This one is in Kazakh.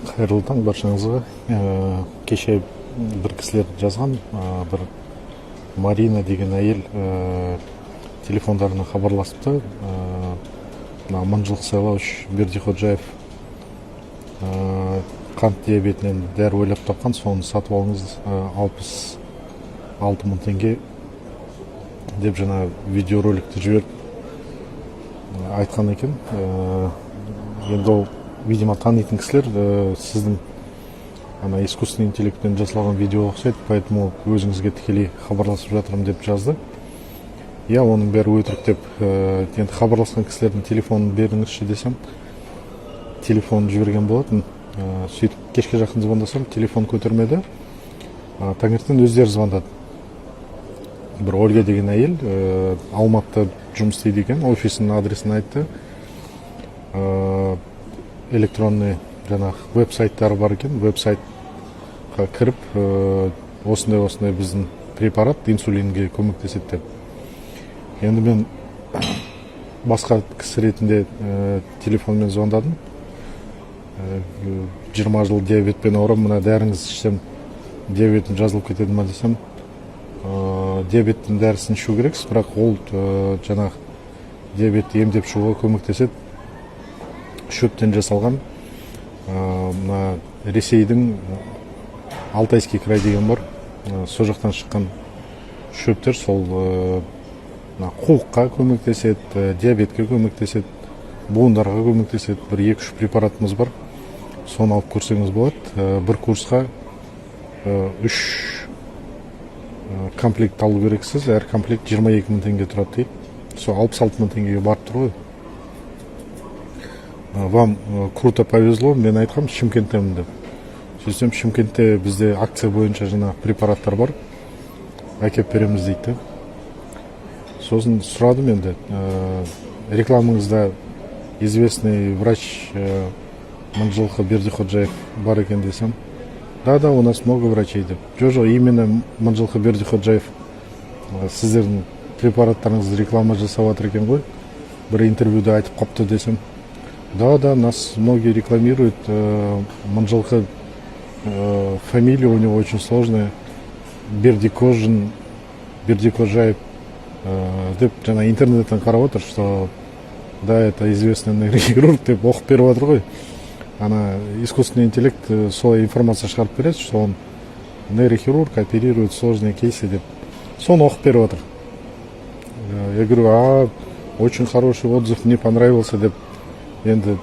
Қайырлы таң баршаңызға! Кеше бір кісілер жазған, бір Марина деген әйел телефондарына хабарласыпты, мына Мыңжылқы Сайлауович Бердиходжаев қант диабетінен дәрі ойлап тапқан, соны сатып алыңыз, 66 000 теңге деп жаңа видеороликті жіберіп айтқан екен. Енді ол, видимо, танитын кісілер, сіздің ана искусственный интеллектпен жасалған видеоға ұқсайды, поэтому өзіңізге тікелей хабарласып жатырмын деп жазды. Иә, оның бәрі өтірік деп, енді хабарласқан кісілердің телефонын беріңізші десем, телефонын жіберген болатын. Сөйтіп кешке жақын звондасам, телефон көтермеді. Таңертең өздері звондады. Бір Ольга деген әйел, Алматыда жұмыс істейді екен, офисінің адресін айтты, электронный жаңағы веб сайттары бар екен. Веб сайтқа кіріп, осындай осындай біздің препарат инсулинге көмектеседі деп. Енді мен басқа кісі ретінде телефонмен звондадым. 20 жыл диабетпен ауырамын, мына дәріңізді ішсем, диабетім жазылып кетеді ма десем, диабеттің дәрісін ішу керексіз, бірақ ол жаңағы диабетті емдеп шығуға көмектеседі, шөптен жасалған, мына Ресейдің Алтайский край деген бар, сол жақтан шыққан шөптер, сол мына қуыққа көмектеседі, диабетке көмектеседі, буындарға көмектеседі. Бір екі үш препаратымыз бар, соны алып көрсеңіз болады. Бір курсқа үш комплект алу керексіз, әр комплект 22 000 теңге тұрады дейді. Сол 66 000 теңгеге барып тұр ғой. Вам круто повезло. Мен айтқанмын, Шымкенттемін деп. Сөйтсем, Шымкентте бізде акция бойынша жаңағы препараттар бар, әкеліп береміз дейді да. Сосын сұрадым енді, рекламаңызда известный врач Мыңжылқы Бердіходжаев бар екен десем, Да, у нас много врачей», — деп. Жоқ, именно Мыңжылқы Бердіходжаев сіздердің препараттарыңызды реклама жасап жатыр екен ғой, бір интервьюда айтып қапты десем, Да, нас многие рекламируют, Мыңжылқы, фамилия у него очень сложная, Бердикожин, Бердикожаев», деп жаңа интернеттен қарап отыр, что да, это известный нейрохирург деп оқып беріп жатыр ғой. Ана искусственный интеллект солай информация шығарып береді, что он нейрохирург, оперирует сложные кейсы деп, соны оқып беріп жатыр. Я говорю: «А, очень хороший отзыв, мне понравился», — деп енді.